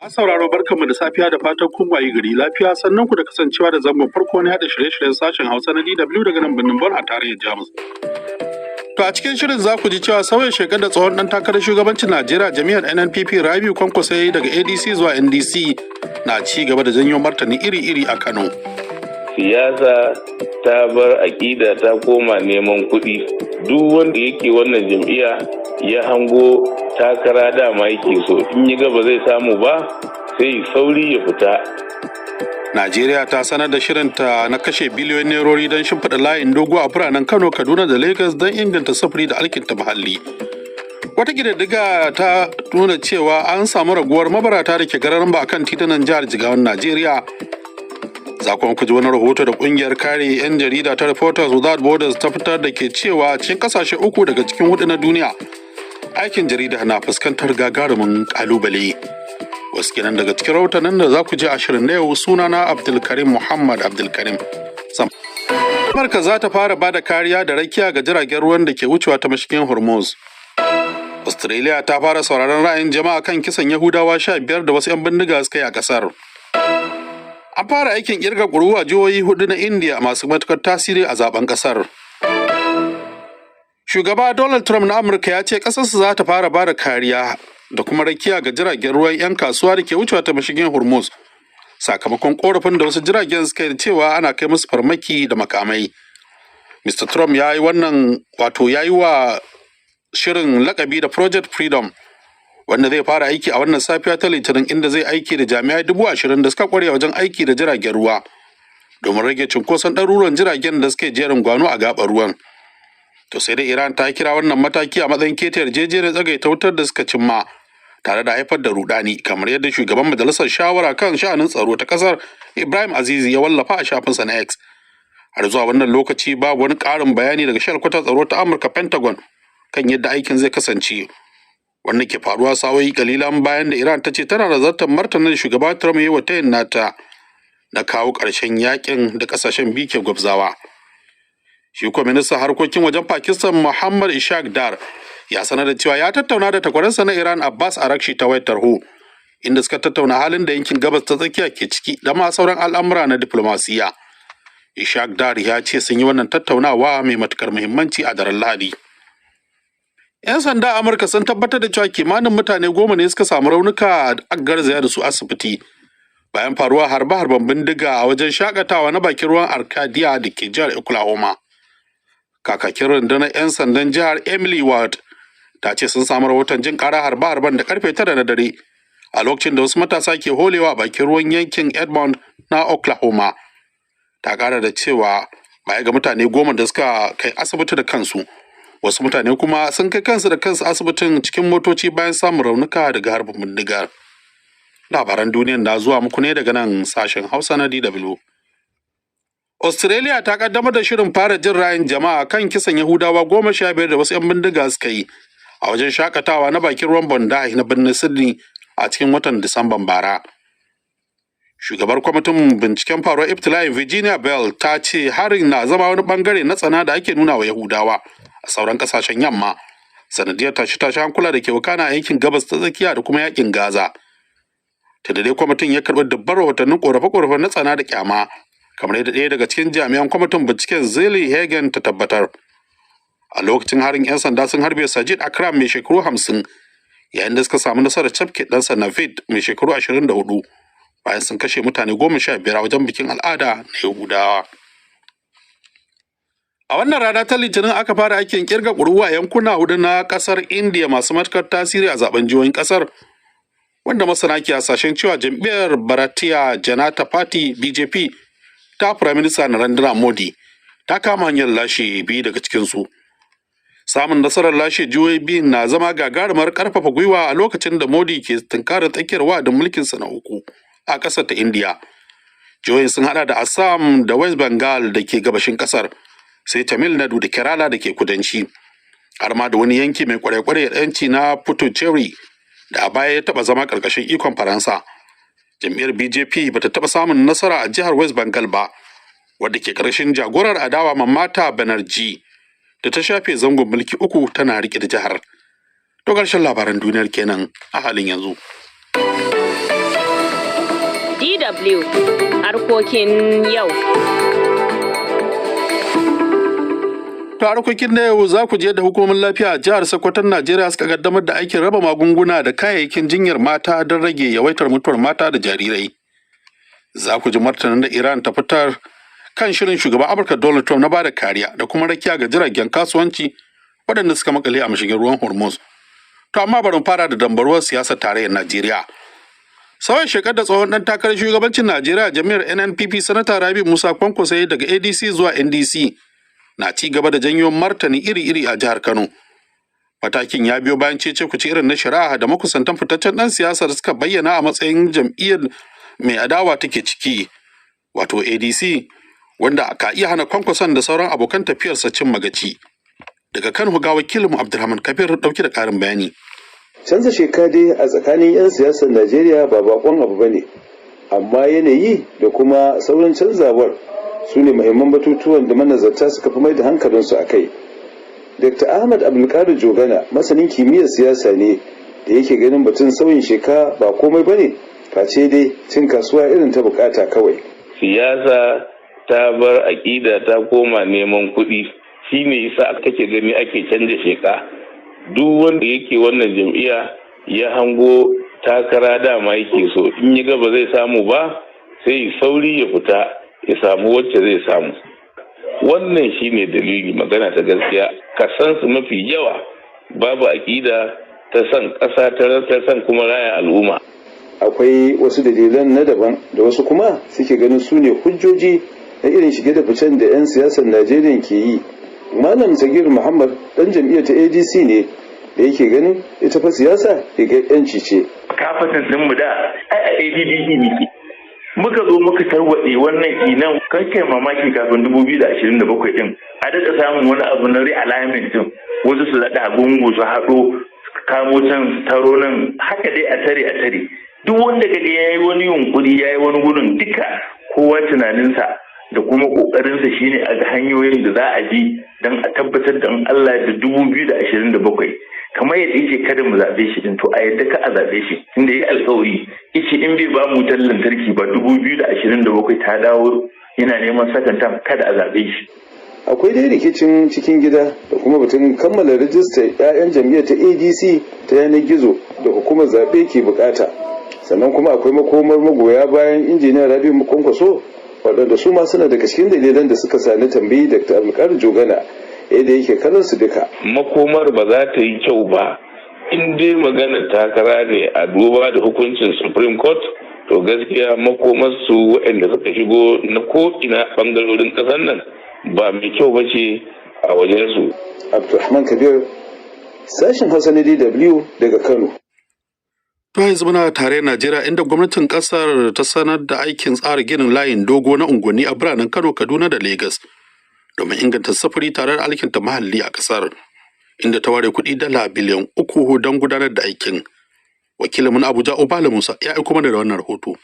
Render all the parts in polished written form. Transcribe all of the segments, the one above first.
Sauraro, barkanmu da safiya, da fatan kun wayi gari lafiya. Sannan ku da kasancewa da zangon farko na yaɗa shirye-shiryen sashen Hausa na DW daga nan birnin Bonn a tarayyar Jamus. To, a cikin shirin za ku ji cewa sauya shekar da tsohon ɗan takarar shugabancin Najeriya jam'iyyar NNPP Rabiu Kwankwaso ya yi daga ADC zuwa NDC na ci gaba da janyo martani iri-iri a Kano. Siyasa ta bar aƙida, ta koma neman kuɗi. Duk wanda yake wannan jam'iyya ya hango takara, dama yake so. In ya ga ba zai samu ba, sai sauri ya fita. Najeriya ta sanar da shirinta na kashe biliyoyin nerori don shimfiɗa layin dogo a biranen Kano, Kaduna da Lagos don inganta sufuri da alkinta muhalli. Wata ƙididdiga ta nuna cewa an samu raguwar mabarata da ke gararan ba akan titunan jihar Jigawan Najeriya. Za kuma ku ji wani rahoto da ƙungiyar kare 'yan jarida ta Reporters Without Borders ta fitar da ke cewa cikin ƙasashe uku daga cikin hudu na duniya, aikin jarida na fuskantar gagarumin ƙalubale. Wasu kenan daga cikin rahotannin da za ku ji a shirin na yau. Sunana Abdulkarim Muhammad Abdulkarim. Amurka za ta fara bada kariya da rakiya ga jiragen ruwan da ke wucewa ta mashigin Hormuz. Australia ta fara sauraron ra'ayin jama'a kan kisan Yahudawa 15 da wasu 'yan bindiga suka yi a kasar. An fara aikin kirga ƙuri'u a jihohi hudu na India masu matukar tasiri a zaben kasar. Shugaba Donald Trump na Amurka ya ce ƙasarsa za ta fara bada kariya da kuma rakiya ga jiragen ruwan 'yan kasuwa da ke wucewa ta mashigin Hormuz, sakamakon korafin da wasu jiragen suka yi cewa ana kai musu farmaki da makamai. Mr. Trump ya yi wannan, wato ya yi wa shirin lakabi da Project Freedom, wanda zai fara aiki a wannan safiya ta Litinin, inda zai aiki da jami'ai 20,000 da suka kware wajen aiki da jiragen ruwa domin rage cunkoson ɗaruruwan jiragen da suke jerin gwano a gaɓar ruwan. To, sai dai Iran ta kira wannan mataki a matsayin keta yarjejeniyar tsagaita wutar da suka cimma, tare da haifar da rudani, kamar yadda shugaban majalisar shawara kan sha'anin tsaro ta kasar Ibrahim Azizi ya wallafa a shafinsa na X. Har zuwa wannan lokaci babu wani ƙarin bayani daga shalkwatar tsaro ta Amurka, Pentagon, kan yadda aikin zai kasance. Wannan ke faruwa sa'o'i kalilan bayan da Iran ta ce tana da zartar martanin da shugaba Trump ya yi wa tayin nata na kawo ƙarshen yakin da ƙasashen biyu ke gwabzawa. Shi kuwa ministan harkokin wajen Pakistan Muhammad Ishaq Dar ya sanar da cewa ya tattauna da takwaransa na Iran Abbas Araghchi ta wayar tarho, inda suka tattauna halin da yankin Gabas ta Tsakiya ke ciki da ma sauran al'amura na diplomasiya. Ishaq Dar ya ce sun yi wannan tattaunawa mai matukar muhimmanci a daren Lahadi. 'Yan sanda a Amurka sun tabbatar da cewa kimanin mutane 10 ne suka samu raunuka a garzaya da su asibiti bayan faruwa harbe-harben bindiga a wajen shakatawa na bakin ruwan Arcadia da ke jihar Oklahoma. Kakakin rundunar 'yan sandan jihar Emily Ward ta ce sun samu rahoton jin ƙara harbe-harben da karfe 9 na dare, a lokacin da wasu matasa ke holewa a bakin ruwan yankin Edmond na Oklahoma. Ta ƙara da cewa baya ga mutane 10 da suka kai asibiti da kansu, wasu mutane kuma sun kai kansu da kansu asibitin cikin motoci bayan samun raunuka daga harbin bindigar. Labaran duniyan na zuwa muku ne daga nan sashen Hausa na DW. Australia ta kaddamar da shirin fara jin ra'ayin jama'a kan kisan Yahudawa 15 da wasu 'yan bindiga suka yi a wajen shakatawa na bakin ruwan Bondi na birnin Sydney a cikin watan Disamban bara. Shugabar kwamitin binciken faruwar ibtila'in Virginia Bell ta ce harin na zama wani bangare na tsana da ake nuna wa Yahudawa a sauran kasashen yamma, sanadiyar tashe-tashe hankula da ke wakana a yankin Gabas ta Tsakiya da kuma yakin Gaza. Ta da dai kwamitin ya karɓi dubban rahotannin ƙorafe-ƙorafe na tsana da kyama, kamar yadda ɗaya daga cikin jami'an kwamitin binciken Zilly Hagen ta tabbatar. A lokacin harin, 'yan sanda sun harbe Sajid Akram mai shekaru 50, yayin da suka samu nasarar cafke ɗansa Navid mai shekaru 24, bayan sun kashe mutane 15 a wajen bikin al'ada na Yahudawa. A wannan rana ta Litinin aka fara aikin kirga ƙuri'u a yankuna hudu na ƙasar India masu matuƙar tasiri a zaben jihohin ƙasar, wanda masana ke hasashen cewa jam'iyyar Bharatiya Janata Party, BJP, ta Prime Minister Narendra Modi ta kama hanyar lashe biyu daga cikinsu. Samun nasarar lashe jihohi biyun na zama gagarumar karfafa gwiwa a lokacin da Modi ke tunkarar tsakiyar wa'adin mulkinsa na uku a ƙasar ta India. Jihohin sun hada da Assam da West Bengal da ke gabashin ƙasar, sai Tamil Nadu da Kerala da ke kudanci, har ma da wani yanki mai kwarai-kwarai yanci na Puducherry da a baya ya taɓa zama ƙarƙashin ikon Faransa. Jam'iyyar BJP bata taɓa samun nasara a jihar West Bengal ba, wadda ke ƙarshen jagorar adawa Mamata Banerjee, da ta shafe zangon mulki uku tana riƙe da jihar. To, ƙarshen labaran duniyar kenan a halin yanzu. DW harkokin yau. To harkokin da yau za ku je da hukumomin lafiya a jihar Sokoton Najeriya suka kaddamar da aikin raba magunguna da kayayyakin jinyar mata don rage yawaitar mutuwar mata da jarirai. Za ku ji martanin da Iran ta fitar kan shirin shugaban Amurka Donald Trump na bada kariya da kuma rakiya ga jiragen kasuwanci waɗanda suka makale a mashigin ruwan Hormuz. To amma bari mu fara da dambaruwar siyasar tarayyar Najeriya. Sauyin shekar da tsohon ɗan takarar shugabancin Najeriya jami'ar NNPP Sanata Rabi Musa Kwankwaso daga ADC zuwa NDC na ci gaba da janyo martani iri-iri a jihar Kano. Matakin ya biyo bayan cece kuce irin na shari'a da makusantan fitaccen ɗan siyasar suka bayyana a matsayin jam'iyyar mai adawa take ciki, wato ADC, wanda ka iya hana Kwankwason da sauran abokan tafiyarsa cin magaci. Daga Kano ga wakilinmu Abdulrahman Kabir ɗauke da ƙarin bayani. Canza sheka dai a tsakanin 'yan siyasar Najeriya ba bakon abu bane, amma yanayi da kuma sauran canzawar su ne muhimman batutuwan da manazarta suka fi mai da hankalinsu a kai. Dr. Ahmad Abdulkadir Jogana masanin kimiyyar siyasa ne da yake ganin batun sauyin sheka ba komai bane face dai cin kasuwa irin ta bukata kawai. Siyasa ta bar aƙida ta koma neman kuɗi, shine yasa kake gani ake canja sheka. Duk wanda yake wannan jam'iyya ya hango takara dama yake so, in ya ga ba zai samu ba sai sauri ya fita ya samu wacce zai samu. Wannan shine dalili. Magana ta gaskiya, kasansu mafi yawa babu aƙida ta son ƙasa ta son kuma raya al'umma. Akwai wasu dalilan na daban da wasu kuma suke ganin su ne hujjoji na irin shige da ficen da 'yan siyasar Najeriya ke yi. Malam Sagir Muhammad dan jam'iyyar ta ADC ne da yake ganin ita fa siyasa rigar yanci ce. Kafatin din mu da ai a ADDP muke. Muka zo muka tarwatse wannan inan kai kai mamaki kafin 2027 din a daɗa samun wani abu na realignment din, wasu su daɗa gungu su haɗo kamo can taro nan, haka dai a tare a tare. Duk wanda kaga yayi wani yunkuri yayi wani gudun, duka kowa tunaninsa da kuma kokarinsa shine a ga hanyoyin da za a bi don a tabbatar da in Allah da 2027 kamar yadda yake kada mu zaɓe shi din, to a yadda ka a zaɓe shi inda ya alkawari yace in bai ba mu wutar lantarki ba 2027 ta dawo yana neman second term, kada a zaɓe shi. Akwai dai rikicin cikin gida da kuma batun kammala rijistar 'ya'yan jam'iyyar ta ADC ta yanar gizo da hukumar zaɓe ke bukata. Sannan kuma akwai makomar magoya bayan Injiniya Rabi'u Kwankwaso, waɗanda su ma suna daga cikin dalilan da suka sani tambayi Dr. Abdulkadir Jogana yadda yake kallon su duka. Makomar ba za ta yi kyau ba in dai magana takara ne a duba da hukuncin Supreme Court. To gaskiya makomar su waɗanda suka shigo na ko ina bangarorin ƙasar nan ba mai kyau ba ce a wajen su. Abdulrahman Kabir, sashen Hausa na DW daga Kano. To yanzu muna tare Najeriya, inda gwamnatin kasar ta sanar da aikin tsara ginin layin dogo na unguwanni a biranen Kano, Kaduna da Legas domin inganta sufuri tare da alkinta muhalli a kasar, inda ta ware kuɗi dala biliyan 3 don gudanar da aikin. Wakilinmu na Abuja Ubala Musa ya aiko mana da wannan rahoto.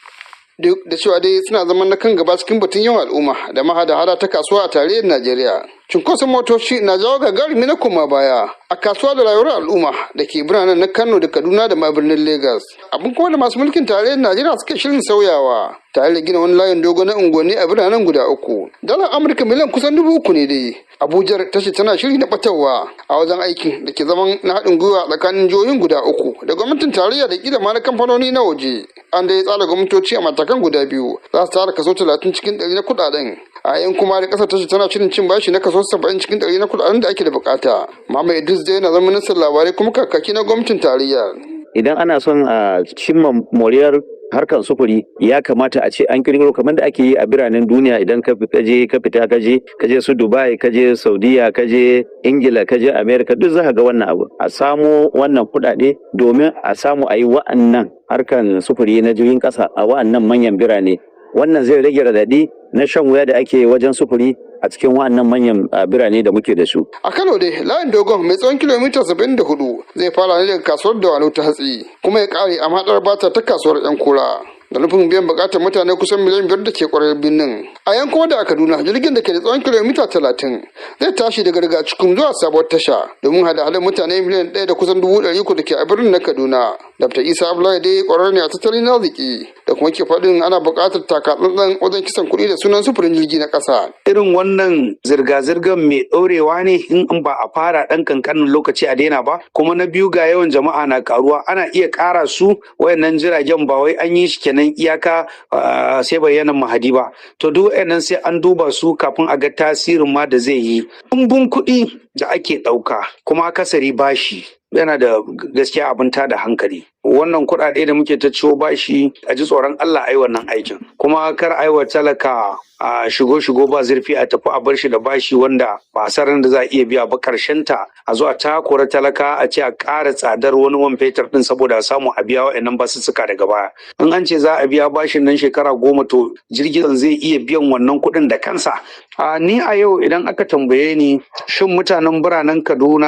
Duk da cewa dai suna zaman na kan gaba cikin batun yawan al'umma da mahada-hada ta kasuwa a tarayyar Najeriya, cunkoson motoci na jawo gagarumi na koma baya a kasuwa da rayuwar al'umma da ke biranen na Kano da Kaduna da ma birnin Legas. Abin kuma da masu mulkin tarayyar Najeriya suke shirin sauyawa tare da gina wani layin dogo na unguwanni a biranen guda uku. Dalar Amurka miliyan kusan 3,000 ne dai Abuja ta ce tana shiri na batarwa a wajen aikin da ke zaman na haɗin gwiwa tsakanin jihohin guda uku da gwamnatin tarayya da kila ma na kamfanoni na waje. An dai tsara gwamnatoci a matakan guda biyu za su tara kaso 30% na kuɗaɗen, a yayin kuma da ƙasar ta ce tana shirin cin bashi na kaso 70% na kuɗaɗen da ake da bukata. Muhammad Idris dai yana zama ministan labarai kuma kakaki na gwamnatin tarayya. Idan ana son a cimma moriyar harkar sufuri, ya kamata a ce an kirkiro kamar da ake yi a biranen duniya. Idan ka je ka fita, ka je su Dubai, ka je Saudiya, ka je Ingila, ka je America, duk za ka ga wannan abu. A samo wannan kuɗaɗe domin a samu a yi wa'annan harkan sufuri na jirgin ƙasa a wa'annan manyan birane. Wannan zai rage radadi na shan wuya da ake wajen sufuri a cikin wa'annan manyan birane da muke da su. A Kano dai layin dogon mai tsawon kilomita 74 zai fara ne daga kasuwar Dawanau ta hatsi kuma ya kare a mahaɗar bata ta kasuwar 'Yan Kura, da nufin biyan bukatar mutane kusan miliyan 5 da ke kwarar birnin. A yankuma da a Kaduna, jirgin da ke da tsawon kilomita 30 zai tashi daga Rigacikun zuwa Sabuwar Tasha domin hada hadar mutane miliyan 1 da kusan 300,000 da ke a birnin na Kaduna. Dr. Isa Abdullahi dai kwararre ne a tattalin arziki da Da kuma ke faɗin ana buƙatar takatsantsan wajen kisan kuɗi da sunan sufurin jirgi na ƙasa. Irin wannan zirga-zirgar mai ɗorewa ne in ba a fara ɗan kankanin lokaci a daina ba, kuma na biyu, ga yawan jama'a na karuwa, ana iya ƙara su wayannan jiragen, ba wai an yi shi kenan iyaka sai bayanan mahadi ba. To, duk wayannan sai an duba su kafin a ga tasirin ma da zai yi. Ɗumbin kuɗi da ake ɗauka, kuma akasari bashi, yana da gaskiya abin tada hankali. Wannan kuɗaɗe da muke ta ciwo bashi, a ji tsoron Allah ai wannan aikin, kuma kar ai wa talaka a shigo shigo ba zurfi, a tafi a bar shi da bashi wanda ba saran da za a iya biya ba. Karshen ta a zo a takura talaka, a ce a ƙara tsadar wani man fetur din saboda a samu a biya wa'annan basussuka daga baya. In an ce za a biya bashin nan shekara 10, to jirgin zai iya biyan wannan kuɗin da kansa? A ni a yau idan aka tambaye ni, shin mutanen biranen Kaduna